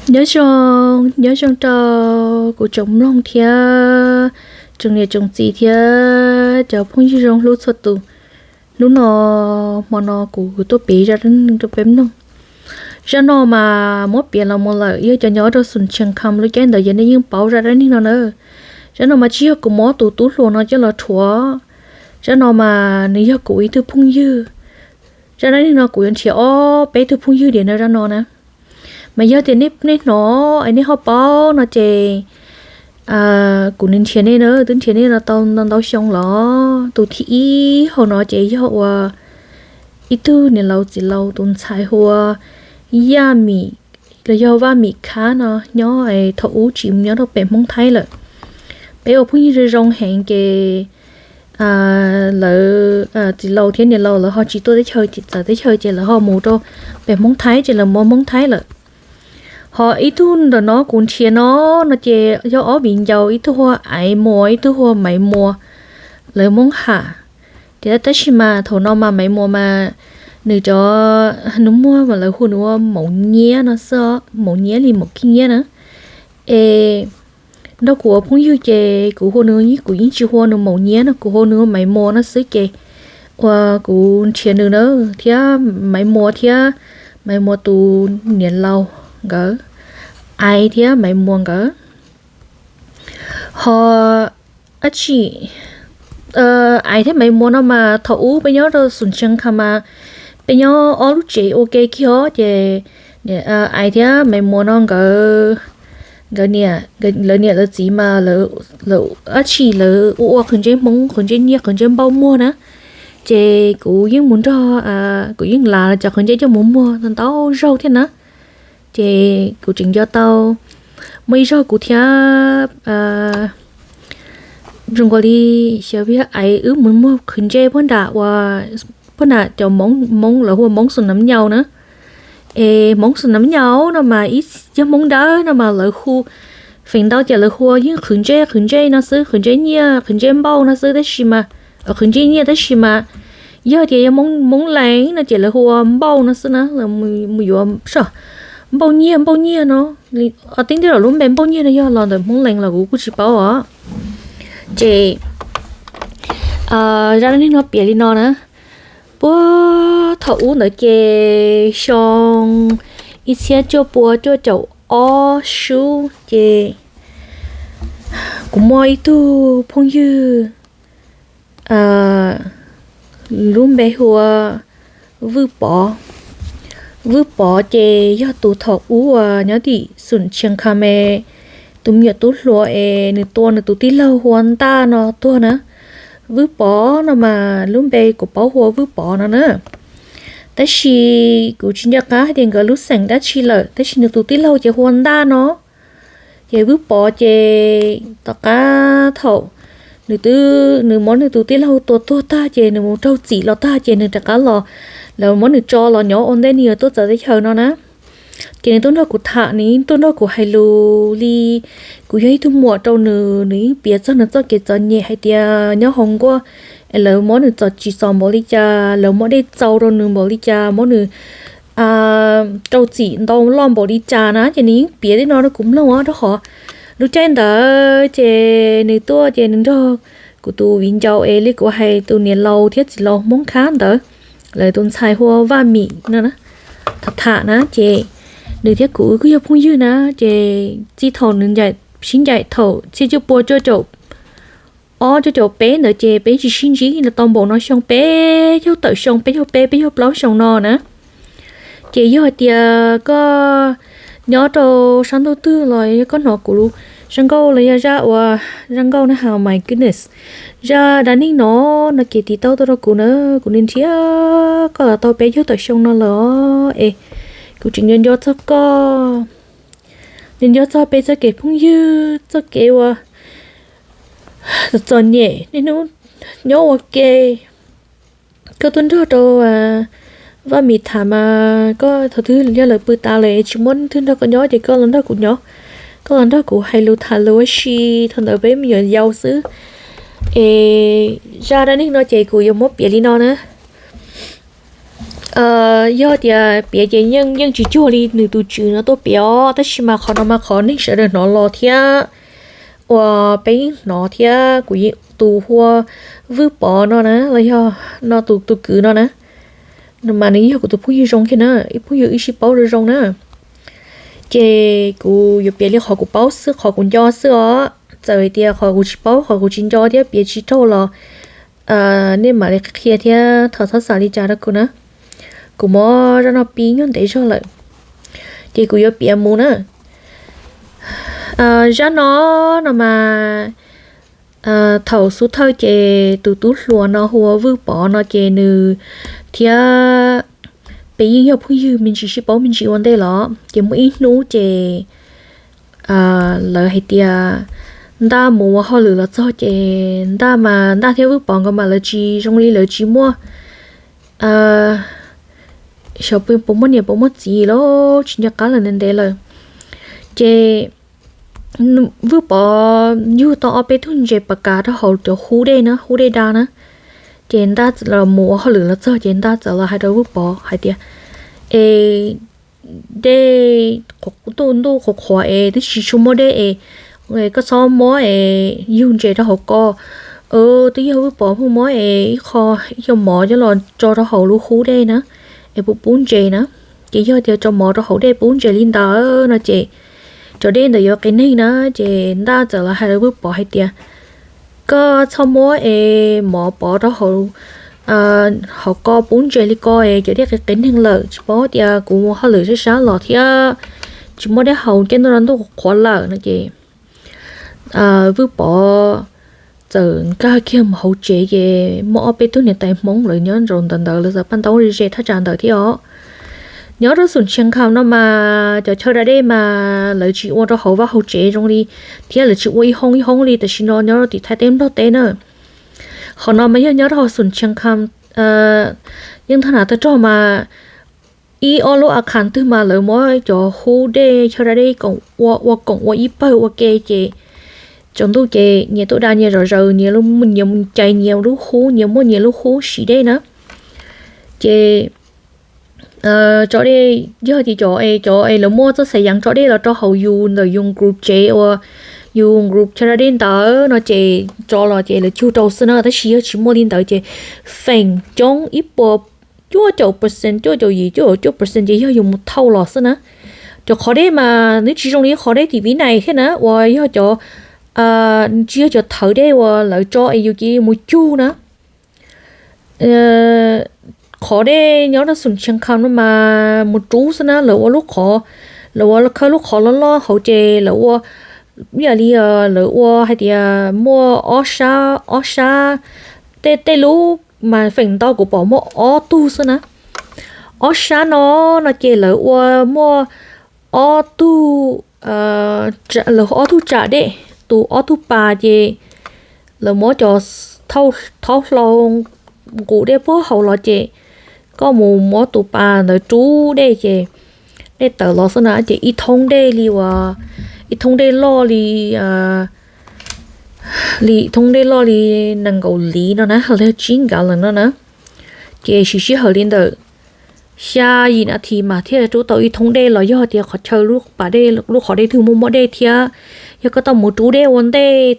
Nyob zoo, nyob zoo rau kuv tsoom mloog thiab tsoom niam tsoom txiv thiab cov phooj ywg zoo hlub txhua tus. Hnub no, hmo no kuv tuaj piav zaj dab neeg rau peb mloog. Zaj no mas muab piav los mus lawm, yog cov nyob rau Xum Tshees Kham lub caij ntawd ces nej yeej paub zaj dab neeg no na. Zaj no mas tsis yog kuv muab tus tub hluas no coj los rhuav. Zaj no mas nws yog kuv ib tug phooj ywg. Zaj dab neeg no kuv yuav nrhiav ob peb tug phooj ywg diam no zaj no na. Mas yog tias nej hnov es nej ho paub no ces kuv nws nrhiav nej na, twb nrhiav nej los tau ntau ntau xyoo los. Tus thib ib hauv no ces yog ua ib tug niam laus txiv laus tus ntxhais hu ua Yaj Mim los yog Vaj Mim Khab no nyob, thaum ub tsis nyob rau pem Hmoob Thaib lawm. Peb ua phooj ywg zoo zoo heev ces lawv txiv laus thiab niam laus lawv ho tsis tuaj teb chaws, tsis txawv teb chaws ces lawv ho mus rau pem Hmoob Thaib ces lawv mus Hmoob Thaib lawm. Ho ib tug ntawm no kuv nrhiav no, no ces yog ob viv ncaus, ib tug hu ua Aiv Muas, ib tug hu ua Maiv Muas, lawv Hmoob Ham. Ces tab sis mas thaum no mas Maiv Muas mas nws cov nus muag mas lawv hu nws ua Maum Nyiab no xwb, Maum Nyiab li Maum Khib Nyiab na. Es nrog kuv ua phooj ywg ces kuv hu nws, kuv yeej tsis hu ua nws Maum Nyiab no, kuv hu nws ua Maiv Muas no xwb ces ua kuv nrhiav nws na, thiab Maiv Muas thiab Maiv Muas tus niam laus nkawd, Aiv thiab Maiv Muas nkawd. Ho dab tsi, Aiv thiab Maiv Muas no mas thaum ub peb nyob rau Xum Tshees Kham mas peb nyob ob lub tsev ua ke kiag os ces Aiv thiab Maiv Muas no nkawd, nkawd niam, lawv niam lawv txiv mas lawv dab tsi lawv ua ua qhwv ntsej Hmoob, qhwv ntsej nyiaj, qhwv ntsej npauj muag na. Ces kuv yeej mus nrog, kuv yeej lav cov qhwv ntsej coj mus muag ntau zaug thiab na. Ces kuv tseem nco tau muaj ib zaug kuv thiab zoo nkaus li xyov yog Aiv wb mus muag qhwv ntsej puag nram ua, puag nram cov Hmoob, Hmoob lawv hu ua Hmoob Xus Nam Nyaus na. Es Hmoob Xus Nam Nyaus no mas ib yog Hmoob Dawb no mas lawv hu, feem ntau ces lawv hu ua yeej qhwv ntsej, qhwv ntsej no xwb, qhwv ntsej nyiaj, qhwv ntsej npauj no xwb tab sis mas, qhwv ntsej nyiaj tab sis mas yog tias yog Hmoob Lees no ces lawv hu ua npauj no xwb na, lawv mus yuav npauj nyiaj, npauj nyiaj no. Tib ntej los lub npe npauj nyiaj no yog los ntawm Hmoob Lees los kuv kuj tsis paub os. Ces zaj dab neeg no piav li no na. Puag thaum ub ntawd ces xyoo ib txhiab cuaj pua cuaj caum ob sub ces kuv muaj ib tug phooj ywg lub npe hu ua Vwj Pov. Vwj Pov ces yog tus thaum ub uas nyob tim Xum Tshees Kham me, tus me nyuam tub hluas es nws tua nws tus tij laug hu ua Ntaj no tuag na. Vwj Pov no mas lub npe kuv paub hu ua Vwj Pov no na. Tab sis kuv tsis nco qab hais tias nkawd lub xeem dab tsi lawm, tab sis nws tus tij laug ces hu ua Ntaj no. Ces Vwj Pov ces tom qab thaum nws twb, nws muab nws tus tij laug tua tuag tag ces nws mus raug txim los tag ces nws rov qab los, lawv muab nws tso los nyob ua ntej nws yuav tuaj txawv teb chaws no na. Ces nws tuaj nrog kuv tham, nws yeej tuaj nrog kuv hais lus li kuv yog ib tug muam rau nws. Nws yeej piav txog nws txoj kev txom nyem hais tias nyob hauv nkuaj es lawv muab nws txom tsis txom npaum li cas, lawv muab dej txaus rau nws npaum li cas, muab nws rau txim ntau loj npaum li cas na. Ces nws yeej piav tej no rau kuv mloog os, rau qhov lub caij ntawd ces nws tuaj ces nws nrog kuv tus viv ncaus es li kuv hais tus niam laus thiab txiv laus Hmoob Khab ntawd, lawv tus ntxhais hu ua Vaj Mim no tham tham na. Ces nws thiab kuv wb kuj yog phooj ywg na. Ces txij thaum nws sib ncaim thaum txhiab cuaj pua cuaj caum ob cuaj caum peb ntawd ces peb tsis sib ntsib los tau npaum no xyoo, peb caug tawm xyoo, peb caug peb, peb caug plaub xyoo no na. Ces yog hais tias koj nyob rau sab ntuj twg los yog koj hnov kuv zaj nkauj los yog zaj uas, zaj nkauj na, oh my goodness, zaj dab neeg no, no ces tiv tauj tuaj rau kuv na. Kuv nws nrhiav koj los tau peb caug tawm xyoo no lawm es kuv tseem nco nco txog koj, nco nco txog peb txoj kev phooj ywg, txoj kev ua txom nyem niaj hnub nyob ua ke. Koj tuaj nrog rau Vaj Mim tham mas koj thaum twg yog lawv pw tas lawm tsis muaj leej twg nrog koj nyob ces koj los nrog kuv nyob, koj los nrog kuv hais lus tham lus ua si. Thaum ntawd peb me nyuam yaus xwb. Es zaj dab neeg no ces kuv yuav muab piav li no na. Yog tias piav ces yeej yeej tsis cuag li nws tus tswv no tuaj piav os, tab sis mas qhov no mas qhov neeg sawv daws hnov los thiab uas peb yeej hnov thiab kuv yeej, tus hu ua Vwj Pov no na los yog no tus tus kwv no na, mas nws yog kuv tus phooj ywg zoo kiag na, ib phooj ywg ib sib paub zoo zoo na. Ces kuv yuav piav li qhov kuv paub xwb, qhov kuv nco xwb os. Txawm hais tias qhov kuv tsis paub, qhov kuv tsis nco thiab piav tsis raug los nej mam li qhia thiab thov txhob xav li cas rau kuv na. Kuv muab zaj no pib nyuag ntev zog lawm, ces kuv yuav piav mus na. Zaj no no mas thaum xub thawj ces tus tub hluas no hu ua Vwj Pov no ces nws thiab peb yeej yog phooj ywg me ntsis, sib paub me ntsis ua ntej los ces muaj ib hnub ces lawv hais tias Ntaj mus ua hauj lwm los txog ces Ntaj mas Ntaj thiab Vwj Pov nkawd mas lawv tsis zoo li, lawv tsis muaj xyov puas muaj niam puas muaj txiv los tsis nco qab lawm, ntev ntev lawm. Ces Vwj Pov yug tau ob peb tug ntses pas kas rau hauv cov hub dej na, hub dej da na. Ces Ntaj los mus ua hauj lwm los txog ces Ntaj txawm los hais rau Vwj Pov hais tias, Es dej, ntuj ntuj qhuav qhuav es twb tsis tshua muaj dej es koj txhob muab es yug ntses rau hauv ko. Twb yog Vwj Pov pheej muab es ib qho, ib co mov coj los tso rau hauv lub hub dej na, es pub pub ntses na. Ces yog tias tso mov rau hauv dej pub ntses li ntawd no ces cov dej ntawd yuav qias neeg na. Ces Ntaj txawm los hais rau Vwj Pov hais tias, Koj txhob muab es mov pov rau hauv, hauv ko pub ntses li ko es cov dej qias qias neeg lawm, tsis paub tias kuv mus hauj lwm sab sab los thiab tsis muaj dej haus, caij ntuj no ntuj qhuav lawm no ces Vwj Pov txawm nkag kiag mus hauv tsev ces muaj ob peb tug niam tais Hmoob lawv nyob nraum ntawd ntawd, lawv txawm paj ntaub ze ze thaj tsam ntawd thiab os. Nyob rau xum Tshias Kham no mas cov chaw da dej mas lawv tsis ua rau hauv vaj hauv tsev zoo li, thiab lawv tsis ua ib hoob ib hoob li tam sim no nyob rau tim Thaib teb Nplog teb na. Qhov no mas yog nyob rau hauv xum Tshias Kham, yeej thaj nav tag rog mas ib ob lub a khas twg mas lawv muab cov hub dej chaw da dej koom ua, ua koom ua ib pawg ua ke ces tsaus ntuj ces nyias tuaj da nyias zom zaws, nyias mus cais nyias lub hub, nyias muaj nyias lub hub siv dej na. Ces tso dej, yog tias cov es cov es lawv muaj txoj xav yees tso dej los rau hauv yus ntawm yus group tsev uas yus group chaw da dej ntawd no ces tso los ces lawv cug rau xwb na, tab sis yog tsis muaj li ntawd ces feem coob ib puas cuaj caum percent, cuaj caum yim, cuaj caum cuaj percent ces yog yus mus thauj los xwb na. Cov qhov dej mas nws tsis zoo li qhov dej tim Vib Nais thiab na, uas yog cov, tsis yog cov thawv dej uas lawv tso es yus cia li mus cug na. Qhov dej nyob rau xum Tshias Kham no mas mus rub xwb na, lawv ua lub qhov, lawv ua khawb lub qhov loj loj hauv ces lawv ua, ib yam li lawv ua hais tias muaj ob sab, ob sab, tej tej lub mas feem ntau kuv pom muaj ob tug xwb na. Ob sab no no ces lawv ua muaj ob tug, lawv ob tug tsam dej, tus ob tug pas ces lawv muab cov thaub hlau nqus dej puag hauv los ces koj mus muab tus pas ntawd rub dej ces dej tawm los xwb na. Ces ib thoob dej li uas, ib thoob dej loj li, li thoob dej loj li nees nkaum liv no na, los tsib nkav lawm no na. Ces siv sij hawm li ntawm xya yim nas this mas thiaj rub tau ib thoob dej los yog tias qhov chaw lub pas dej, lub qhov dej twg muaj muaj dej thiab. Yog koj tau mus rub dej ua ntej,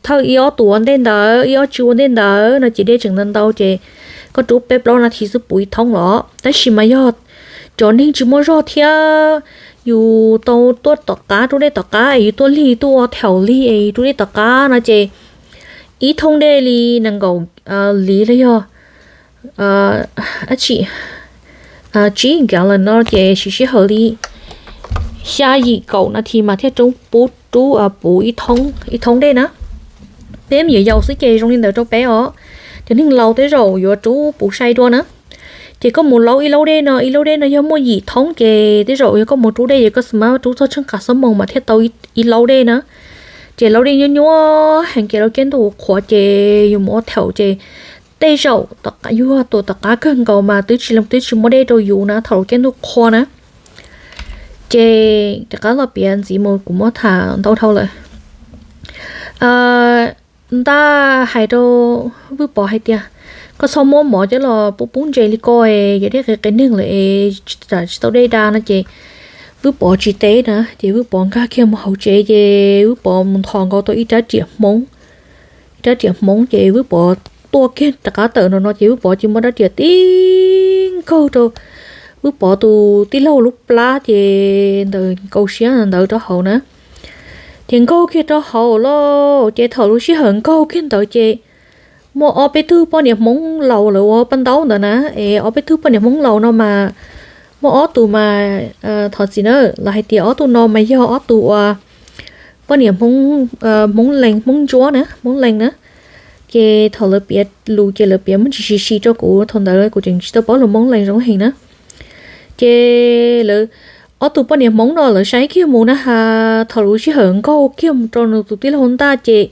thawj ib ob tus ua ntej ntawd, ib ob tsev ua ntej ntawd no ces dej tseem ntau ntau ces koj rub peb plaub nas this xwb puv ib thoob los. Tab sis mas yog cov neeg tsis muaj zog thiab yus tau tuaj tom qab, rub dej tom qab es yus tuaj lig tuaj ua thaum lig es yus rub dej tom qab no ces ib thoob dej li nees nkaum liv los yog dab tsi, tsib nkav lawm no ces siv sij hawm li xya yim kaum nas this mas thiaj rub puv, rub puv ib thoob dej na. Peb me nyuam yaus xwb ces zoo li ntawd rau peb os. Cov neeg laus tej zaum yuav rub puv sai dua na. Ces koj mus laub ib laub dej no, ib laub dej no yog muaj yim thoob ces tej zaum yog koj mus rub dej ces koj mam rub txog tsheej qas xob moos mas thiaj tau ib laub dej na. Ces laub dej nyuaj nyuaj heev ces lub caij ntuj qhuav ces yus mus ua thaum ces tej zaum yus tus tom qab kawg nkaus mas twb tsis, twb tsis muaj dej rau yus na thaum lub caij ntuj qhuav na. Ces rov qab los piav ntxiv mus, kuv muab tham ntau dhau lawm. Ntaj hais rau Vwj Pov hais tias, koj txhob muab mov coj los pub pub ntses li ko, yog dej qias qias neeg lawm es tsis tau dej da no ces Vwj Pov tsis teb na, ces Vwj Pov nkag kiag mus hauv tsev ces Vwj Pov mus nthos nkaus tau ib rab riam hmoob, ib rab riam hmoob ces Vwj Pov tuaj kiag rov qab tawm no no ces Vwj Pov cia li muab rab riam tib nkaug rau Vwj Pov tus tij laug lub plab ces ntawd nkaus siab ntawd rau hauv na. Ces nkaug kiag rau hauv lawm ces thaum lub sij hawm nkaug kiag ntawd ces muaj ob peb tug poj niam hmoob laus lawv ua paj ntaub ntawd na, es ob peb tug poj niam hmoob laus no mas muaj ob tug mas, thov txim na, lawv hais tias ob tug no mas yog ob tug uas poj niam hmoob, hmoob lees hmoob ntsuab na, hmoob lees na. Ces thaum lawv piav lus ces lawv piav muaj ntsis si si rau kuv, thaum ntawd kuv tseem tsis tau paub lus hmoob lees zoo heev na. Ces lawv ob tug poj niam hmoob no lawv saib kiag mus na has, thaum lub sij hawm nkaug kiag mus rau nws tus tij laug ntaj ces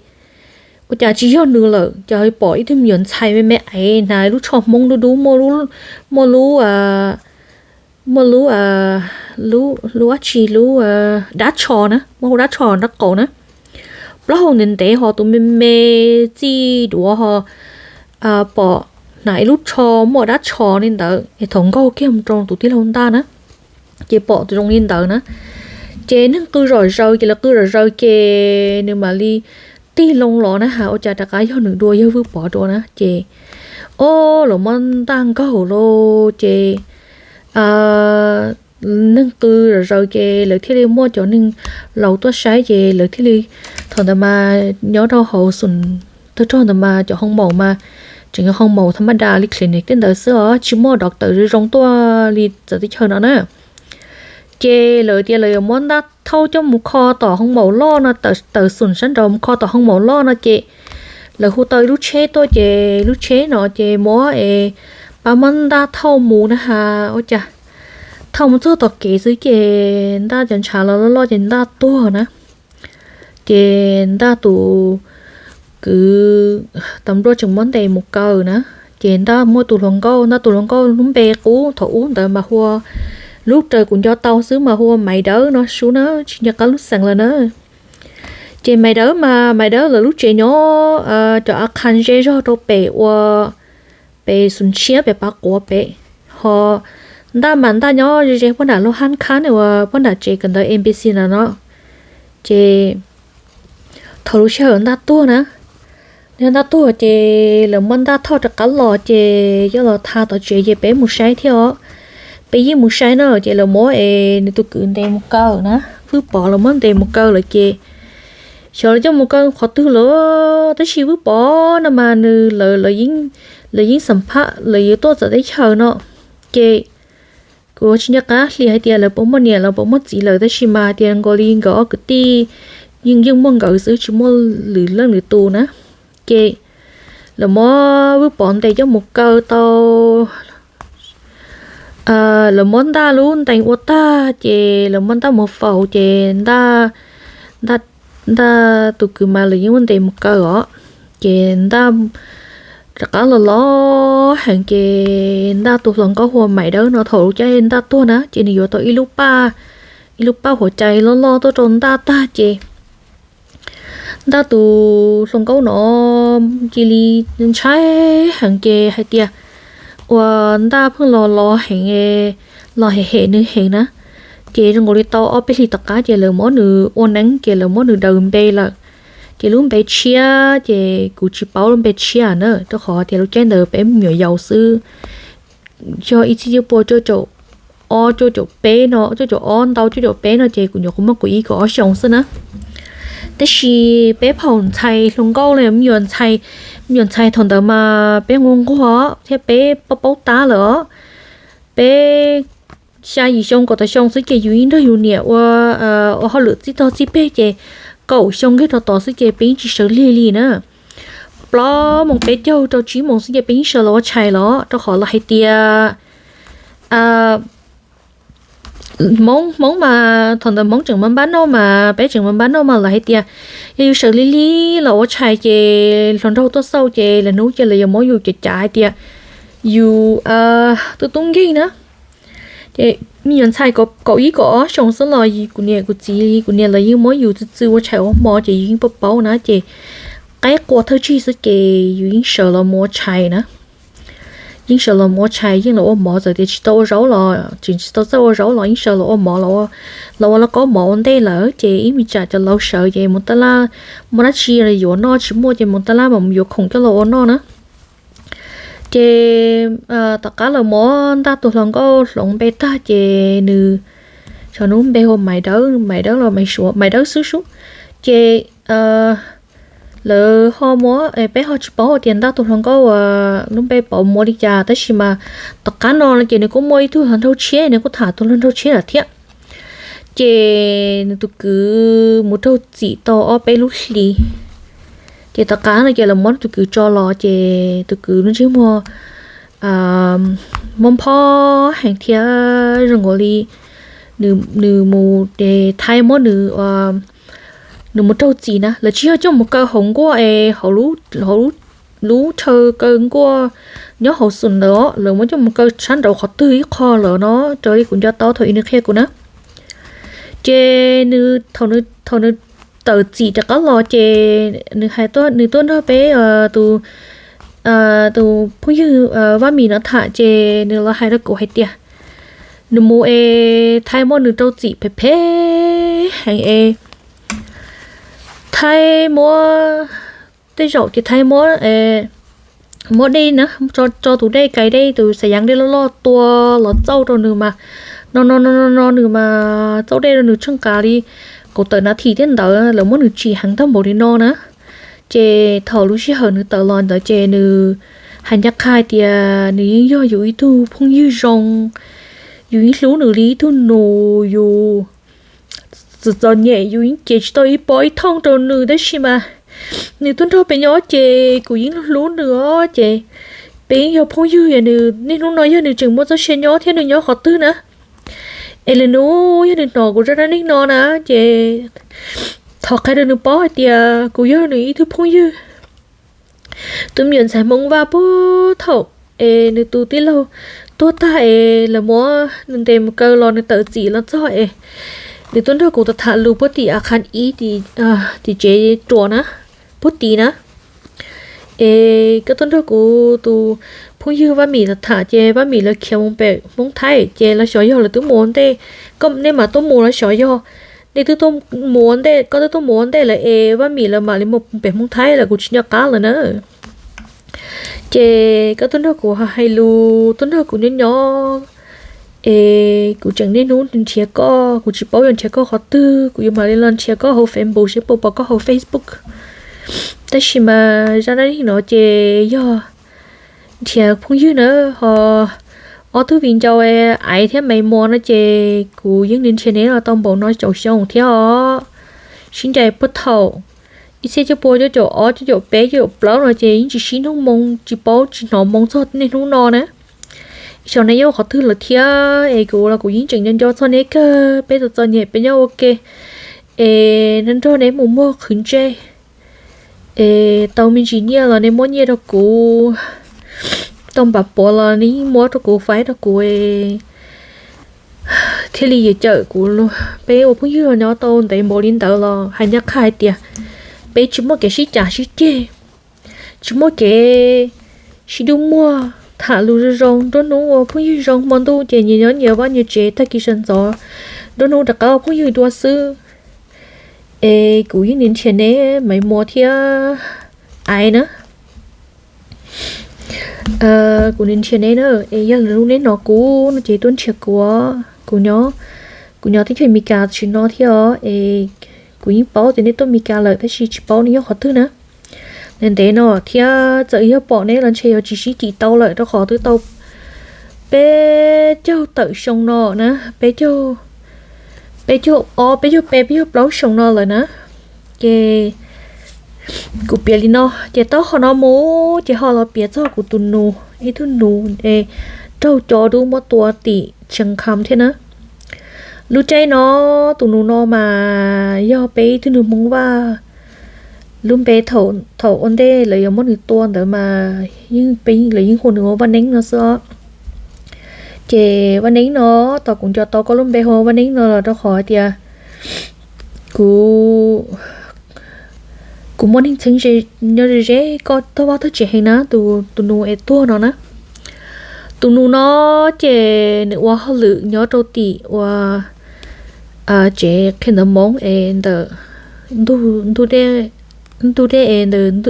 ua cas tsis yog nws lawm, ces pom ib tug me nyuam ntxhais me me aiv hnav lub tsho hmoob dub dub, muaj lub, muaj lub, lub dab tsi, lub dab tsho na, muaj hub dab tsho nraub qaum na, plaub hau ntev ntev ho tus me me txij duav ho pom hnav ib lub tsho muaj dab tsho li ntawd es thaum nkaug kiag mus rau tus tij laug ntaj na, ces pom zoo li ntawd na. Ces neeg qw zom zaws ces lawv qw zom zaws ces nws mam li tig loo los na has, ua cas rov qab yog nws dua, yog Vwj Pov dua na. Ces o, lawv muab ntaj nkaug los ces neeg qw zom zaws ces lawv thiaj li muaj cov neeg laus tuaj saib ces lawv thiaj li, thaum ntawd mas nyob rau hauv xum tag rog ntawd mas cov hoo maum mas tseem yog hoo maum tha maj das li clinic tej ntawd xwb os, tsis muaj doctor zoo zoo tuaj li txawv teb chaws no na. Ces lawv tias lawv yuav muab ntaj thauj coj mus kho tom hoo maum loj no, tawm xum sab nraud mus kho tom hoo maum loj no ces lawv hu tau ib lub tsheb tuaj ces lub tsheb no ces muab es pab muab ntaj thauj mus na has, ua cas thauj mus txog tom kev xwb ces ntaj cov ntshav los loj loj ces ntaj tuag na. Ces ntaj tus kwv tas npluaj tseem muab ntes mus kaw na. Ces ntaj muaj tus hluas nkauj, ntaj tus hluas nkauj lub npe qub thaum ub ntawd mas hu ua, lub raws kuv nco tau xwb mas hu ua Maiv Dawb no sub na, tsis nco qab lub xeem lawm na. Ces Maiv Dawb mas Maiv Dawb lawv lub tsev nyob cov a khas ze zog rau pem ua pem xum tshiab pem pav quav pem, ho ntaj mas ntaj nyob ze ze puag nram lub hab khab uas puag nram tsev kawm ntawv M B C na no. Ces thaum lub sij hawm ntaj tuag na, ntaj tuag ces lawv muab ntaj thauj rov qab los ces coj los tha tom tsev ces peb mus saib thiab os. Peb yeej mus saib na ces lawv muab es nws tus kwv ntes mus kaw na, Vwj Pov lawv muab ntes mus kaw lawm ces xyov lawv coj mus kaw qhov twg lawm, tab sis Vwj Pov no mas nws, lawv yeej xam phaj lawv yuav tuaj txawv teb chaws no. Ces kuv tsis nco qab hli hais tias lawv puas muaj niam los puas muaj txiv lawm, tab sis mas hais tias nkaus li nkawd ob kwv tij yeej yeej muaj nkawd xwb, tsis muaj lwm leej lwm tus na. Ces lawv muab Vwj Pov ntes coj mus kaw tau, lawv muab ntaj lub ntees ua tag ces lawv muab ntaj mus faus ces ntaj, ntaj tus kwv mas lawv yeej muab ntes mus kaw os. Ces ntaj rov qab los los heev ces ntaj tus hluas nkauj hu ua Maiv Dawb no thaum lub caij ntaj tuag na ces nws yuav tau ib lub paj, ib lub paj huam cai loj loj tuaj rau ntaj tag ces ntaj tus hluas nkauj no cia li ntshai heev ces hais tias ua ntaj pheej los los heev, los hem hem nws heev na. Ces zoo nkaus li tau ob peb hlis tom qab ces lawv muab nws ua neeb ces lawv muab nws daws npe lawm. Ces lub npe tshiab ces kuv tsis paub lub npe tshiab na, rau qhov tias lub caij ntawd peb me nyuam yaus xwb. Yog ib txhiab cuaj pua cuaj caum ob, cuaj caum peb no, cuaj caum ob ntau cuaj caum peb no ces kuv nyuam qhuav muaj kaum ib kaum ob xyoo xwb na. Tab sis peb phaum ntxhais hluas nkauj li me nyuam ntxhais, me nyuam ntxhais thaum ntawd mas peb nquag nquag thiab peb paub paub tab lawm os. Peb xya yim xyoo kaum tawm xyoo xwb ces yus yeej nrog yus niam ua, ua hauj lwm txij tog txij peg ces kaum xyoo kiag rau tod xwb ces peb yeej tsis sawv lig li na. Plaub moos peb caug rau tsib moos xwb ces peb yeej sawv los ua tshais los, rau qhov lawv hais tias Hmoob, Hmoob mas thaum ntawd Hmoob tseem npab npab noj mas, peb tseem npab npab noj mas lawv hais tias yog yus sawv lig lig los ua tshais ces hluas nraug tuaj xauj ces lawv hnub ces lawv yuav muab yus cav cav hais tias yus tub tub nkeeg na. Ces me nyuam ntxhais kaum ib kaum ob xyoo xwb los kuv niam kuv txiv kuv niam lawv yeej muab yus txwj txwj ua tshais ua hmo ces yus yeej paub paub na ces qaib qua thawj tsig xwb ces yus yeej sawv los mus ua tshais na. yeej sawv los ua tshais, yeej los ua mov, txawm tias tsis tau ua zaub los, tsis tsis tau txawj ua zaub los yeej sawv los ua mov, los ua, los ua lauj kaub mov ua ntej lawm. Ces ib me tsam cov laus sawv ces mus taj laj, muaj dab tsi yuav noj tsis muaj ces mus taj laj mas mus yuav khoom coj los ua noj na. Ces tom qab lawv muab ntaj tus hluas nkauj hloov npe tag ces nws, xyov nws lub npe hu Maiv Dawb, Maiv Dawb los Maiv Suav, Maiv Dawb xwb sub. Ces lawv ho muab, peb ho tsis paub tias ntaj tus hluas nkauj lub npe pauv mus li cas, tab sis mas tom qab no ces nws kuj muaj ib tug hluas nraug tshiab, nws kuj tham tus hluas nraug tshiab lawm thiab. Ces nws tus kwv mus raug txim tau ob peb lub hlis, ces tom qab no ces lawv muab tus kwv tso los ces tus kwv lub ntsej muag mob phob heev thiab zoo nkaus li nws mus, Thaib muab nws, nws mus raug txim na, lawv tsis yog coj mus kaw hauv nkuaj es hauv lub chaw kaw nkuaj nyob hauv xum ntawd os, lawv muab coj mus kaw sab nraud qhov twg ib qho lawm no, raws li kuv nco tau thaum ub nws qhia kuv na. Ces nws, thaum nws tawm txim rov qab los ces nws hais, nws tuaj nrog peb tus, tus phooj ywg Vaj Mim no tham ces nws los hais rau kuv hais tias nws mus es Thaib muab nws rau txim phem phem heev es Thaib muab, tej zaum ces Thaib muab, muab dej na, tso tus dej, kais dej, tus xas yas dej loj loj tua los txauj rau nws mas no no no no no, nws mas txauj dej rau nws tsheej qas li kaum tawm nas this thiab ntawd, lawv muab nws tsim heev tag npaum li no na. Ces thaum lub sij hawm nws tawm los ntawd ces nws hais ncaj qha hais tias nws yeej yog yus ib tug phooj ywg zoo, yus yeej hlub nws li ib tug nus, yus txom txom nyem yus yeej cev tsis tau ib pob ib thooj rau nws, tab sis mas nws tuaj nrog peb nyob ces kuv yeej hlub nws os, ces peb yeej yog phooj ywg. Nws niaj hnub no yog nws tseem muaj txoj sia nyob thiab nws nyob qhov twg na, es lwm hnub yog nws hnov kuv zaj dab neeg no na, ces thov qhia rau nws paub hais tias kuv yog nws ib tug phooj ywg. Tus me nyuam ntxhais Hmoob Vaj puag thaum es nws tus tij laug tuag tag es lawv muab nws ntes mus kaw los nws tawm txim los txog es nws tuaj nrog kuv tham tham lus puag tim a khab ib, tim tsev ruas na, puag tid na. Es koj tuaj nrog kuv tus phooj ywg Vaj Mim tham tham ces Vaj Mim lawv khiav mus pem Hmoob Thaib ces los xyov yog lawv twb mus ua ntej, koj, nej mam tuaj mus los xyov yog nej twb tuaj mus ua ntej, koj twb tuaj mus ua ntej lawv es Vaj Mim lawv mam li mus pem Hmoob Thaib lawm, kuv tsis nco qab lawm na. Ces koj tuaj nrog kuv hais lus, tuaj nrog kuv nyob nyob, es kuv tseem niaj hnub nrhiav koj, kuv tsis paub yuav nrhiav koj qhov twg, kuv yuav mam li los nrhiav koj hauv Facebook seb puas pom koj hauv Facebook. Tab sis mas zaj dab neeg no ces yog nrhiav phooj ywg na, ho ob tug viv ncaus Aiv thiab Maiv Muas no ces kuv yeej nrhiav neb los tau npaum no caum xyoo thiab os. Sib ncaim puag thaum ib txhiab cuaj pua cuaj caum ob, cuaj caum peb, cuaj caum plaub no ces yeej tsis sib nug moo, tsis paub tsis hnov moo txog niaj hnub no na. Xyov neb yuav qhov twg lawm thiab es kuv los kuv yeej tseem nco nco txog neb kawg, peb txom txom nyem peb nyob ua ke es nrog neb mus muag qhwv ntsej es tau me ntsis nyiaj los neb muab nyiaj rau kuv, tau npav puav los neb yeej muab rau kuv faib rau kuv, thiaj li yuav cawm kuv, peb ua phooj ywg los nyob tau ntev npaum li ntawd los hais ncaj qha hais tias peb tsis muaj kev sib cav sib ceg, tsis muaj kev sib dub muag, tham lus zoo zoo, nruab hnub ua phooj ywg zoo, hmo ntuj ces nyias nyob nyias vaj nyias tsev, tag kis sawv ntxov nruab hnub rov qab ua phooj ywg dua xwb. Es kuv yeej nrhiav neb Maiv Muas thiab Aiv na. Kuv nrhiav neb na, es yog lwm hnub neb hnov kuv no ces tuaj nrhiav kuv, kuv nyob, kuv nyob teb chaws Amelikas tsis no thiab os, es kuv yeej paub tias neb tuaj Amelikas lawm tab sis tsis paub neb nyob qhov twg na. Ntev ntev no thiab txawm yog pom neb los ntshe yuav tsis sib cim tau lawm rau qhov twb tau peb caug tawm xyoo no na, peb caug, peb caug ob, peb caug peb, peb caug plaub xyoo no lawm na. Ces kuv piav li no ces tau qhov no mus ces ho los piav txog kuv tus nus, ib tug nus es raug cov dub muab tua tim Tsheej Kham thiab na. Lub caij no tus nus no mas yog peb ib tug nus Hmoob Vaj, lub npe thaum ua ntej lawv yuav muab nws tua ntawd mas yeej, peb, lawv yeej hu nws ua Vaj Neeb no xwb os. Ces Vaj Neeb no, tos kuv nco tau koj lub npe hu ua Vaj Neeb no los rau qhov hais tias kuv, kuv muaj neeg txheeb ze, nyob ze ze koj tog vaj tog tsev heev na, tus, tus nus es tuag no na. Tus nus no ces nws ua hauj lwm nyob rau tim ua tsev qhia ntawv Hmoob es ntawm ntug dej es ntawm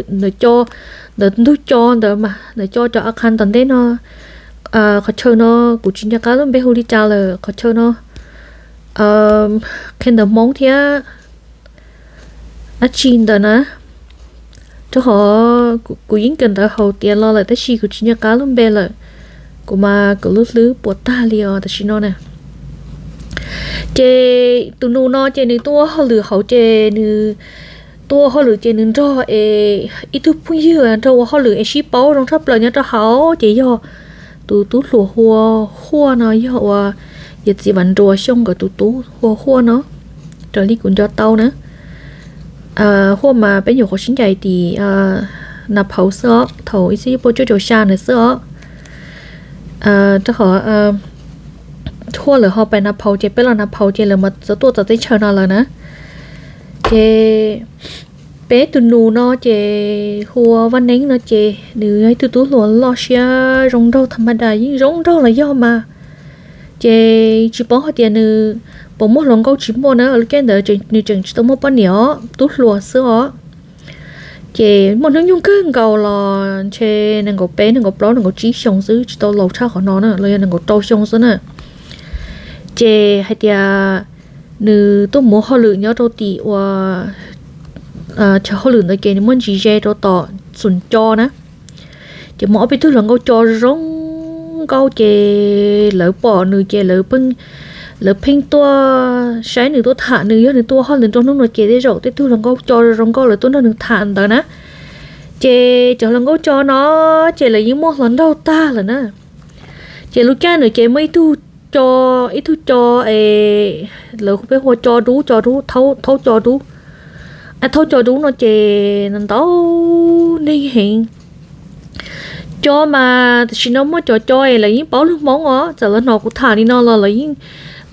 ntug co ntawd mas ntawm co cov a qha tom ntej no. Qhov chaw no kuv tsis nco qab lub npe hu li cas lawm, qhov chaw no qhia ntawv Hmoob thiab dab tsi ntawd na. Rau qhov kuv yeej kawm ntawv hauv tiav los lawm tab sis kuv tsis nco qab lub npe lawm, kuv mas kuv lub hlwb puas tag li os tam sim no na. Ces tus nus no ces nws tuaj ua hauj lwm hauv ces nws tuaj ua hauj lwm ces nws nrog es ib tug phooj ywg nrog ua hauj lwm es sib paub zoo tshaj plaws nyob rau hauv ces yog tus tub hluas hu ua Huaj no, yog ua yawm txiv Vam Nruas Xyooj nkawd tus tub hu ua Huaj no, raws li kuv nco tau na. Huaj mas peb nyuam qhuav sib ncaim tim Nab Phauv xwb os, thaum ib txhiab cuaj puas cuaj caum xya ntawd xwb os. Rau qhov Huaj lawv ho pais Nab Phauv ces peb los Nab Phauv ces lawv mas txawm tuaj txog teb chaws no lawm na. Ces peb tus nus no ces hu ua Vaj Neeb no ces nws yog ib tug tub hluas loj siab zoo nraug tha ma das, yeej zoo nraug los yog mas. Ces tsis paub hais tias nws puas muaj hluas nkauj tsis muaj na, lub caij ntawd nws tseem tsis tau muaj poj niam os, tub hluas xwb os. Ces muaj hnub nyoog kawg nkaus los ntshe nees nkaum peb, nees nkaum plaub, nees nkaum tsib xyoo xwb, tsis tau laus tshaj qhov no na, los yog nees nkaum rau xyoo xwb na. Ces hais tias nws tuaj mus hauj lwm nyob rau tim ua chaw hauj lwm ntawd ces nws muaj ntsis ze rau tom xum co na. Ces muaj ob peb tug hluas nkauj co zoo nkauj ces lawv pom nws ces lawv pheej tuaj saib nws tuaj tham nws, yog nws tuaj hauj lwm nrog hnub no ces tej zaum tej tug hluas nkauj co zoo nkauj lawv tuaj nrog nws tham ntawd na. Ces cov hluas nkauj co no ces lawv yeej muaj hluas nraug tag lawm na. Ces lub caij ntawd ces muaj ib tug co, ib tug co es lawv peb hu ua Co Dub, Co Dub, Thaub Co Dub. Thaub Co Dub no ces ntau neeg heev. Co mas tam sim no muaj cov co es lawv yeej paub lus Hmoob os, txawm lawv hnov kuv tham li no los lawv yeej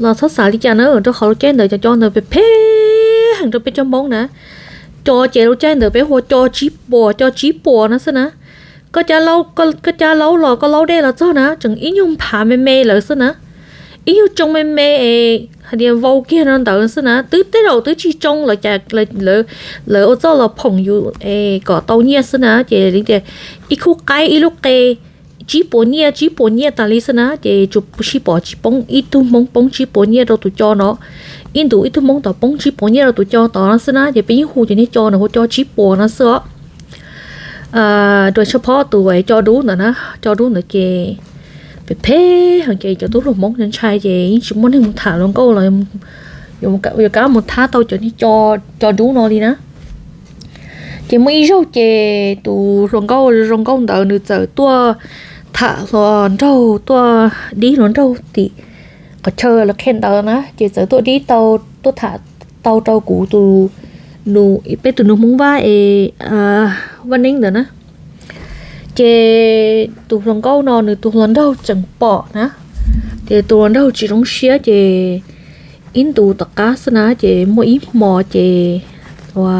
los txhob xav li cas na, rau qhov lub caij ntawd cov co ntawd phem phem heev rau peb cov Hmoob na. Co ces lub caij ntawd peb hu ua Co Tsib Puas, Co Tsib Puas no xwb na. Koj cab laub los koj laub dej los txog na tseem ib nyuag nphav me me lawm xwb na, ib nyuag tsoo me me es hais tias vau kiag no ntawd xwb na, twb tej zaum twb tsis tsoo lawv ua txoj los phoom yus es kom tau nyiaj xwb na. Ces li tias ib khub qaib ib lub qe tsib puas nyiaj, tsib puas nyiaj tas li xwb na. Ces tsuas sij pom tsis poob ib tug Hmoob poob tsib puas nyiaj rau tus co no, ib ntus ib tug Hmoob tod poob tsib puas nyiaj rau tus co tod no xwb na. Ces peb yeej hu cov niag co no hu ua Co Tsib Puas no xwb os. Rau tshaj phob tus Co Dub ntawd na, Co Dub ntawd ces phem phem heev ces cov tub hluas Hmoob ntshai ces yeej tsis muaj neeg mus tham hluas nkauj los yuav kab mus thab tau cov niag Co Dub no li na. Ces muaj ib zaug ces tus hluas nkauj zoo nkauj ntawd nws txawm tuaj tham hluas nraug, tuaj dib hluas nraug tim qhov chaw lawv qhia ntawv na, ces txawm tuaj dib tau, tuaj tham tau rau kuv tus, peb tus nus Hmoob Vaj es Vaj Neeb ntawd na. Ces tus hluas nkauj no nws tus hluas nraug tseem pom na, ces tus hluas nraug tsis zoo siab ces ib ntus tom qab xwb na ces muaj ib hmo ces ua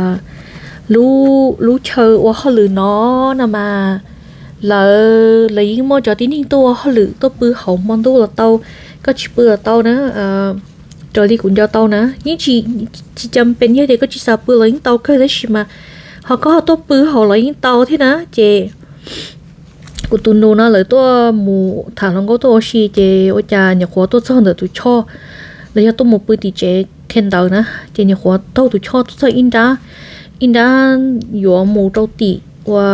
lub chaw ua hauj lwm no no mas lawv, lawv yeej muaj cov tib neeg tuaj ua hauj lwm tuaj pw hauv hmo ntuj los tau, koj tsis pw los tau na. Raws li kuv nco tau na, yeej tsis, tsis cas pes yog tias koj tsis xav pw los yeej tau kawg tab sis mas ho koj ho tuaj pw hauv los yeej tau thiab na. Ces kuv tus nus no lawv tuaj mus tham hluas nkauj tuaj ua si ces ua cas nyuam qhuav tuaj txog ntawm tus choj, los yog tuaj mus pw tim tsev qhia ntawv na, ces nyuam qhuav taug tus choj tuaj txog ib nrab, ib nrab yuav mus rau tim ua,